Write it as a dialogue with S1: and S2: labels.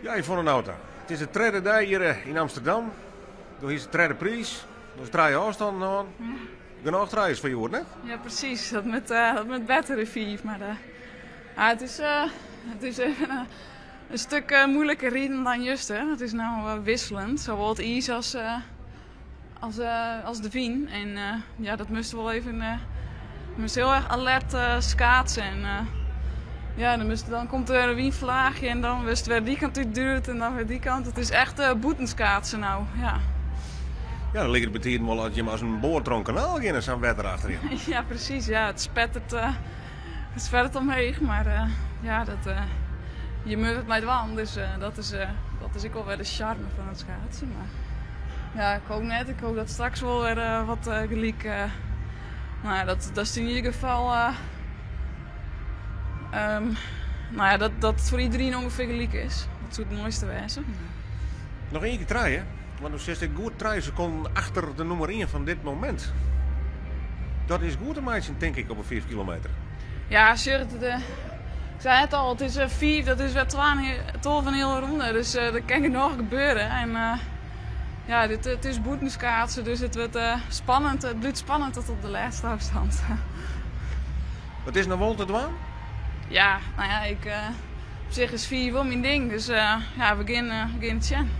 S1: Ja, Yvonne Nauta. It is de tredde dei hjir yn Amsterdam. Do hiest de tredde priis. Dat is trije ôfstannen hân. Genôch trijes foar hjoed, net?
S2: Ja, presys. Dat moat, dat moat better in fiif. Mar ja, it is even in stik moeilijker riden dan juster. It is no wikseljend, sawol it iis as de wyn. En ja, dat moast wol even, moast hiel erch alert skaatse. En ja, dan komt der in wynflaachje en dan wurdst wer dy kant út duwd en dan wer dy kant. It is echt bûtenskaatsen no, ja.
S1: Ja, dan liket it betiden wol as je as in boat troch in kanaal geane, sa'n wetter achter je.
S2: Ja, presys. Ja, it spetteret omheech, mar ja, je moatte it mei dwaan. Dus dat is ek wol wer de sjarme fan it skaatsen. Mar ja, ik hoopje net. Ik hoopje dat straks wol wer wat gelyk. No ja, dat is yn ieder gefal. No ja, dat it foar iderien ûngefear gelyk is. Dat soe it moaiste wêze.
S1: Noch ien kear trije, want do sitst ek goed 3 sekonden achter de nûmer 1 fan dit momint. Dat is goed te meitsjen, tink ik, op in 5 kilometer.
S2: Ja, sjoch, ik sei it al, it is 5, dat is wer 12,5 ronde. Dus der kin genôch gebeure. En ja, it is bûtenskaatsen, dus it wurdt spannend. It bliuwt spannend tot op de lêste ôfstân.
S1: Wat is noch wol te dwaan?
S2: Ja, no ja, op sich is 5 wol myn ding. Dus ja, we gean it sjen.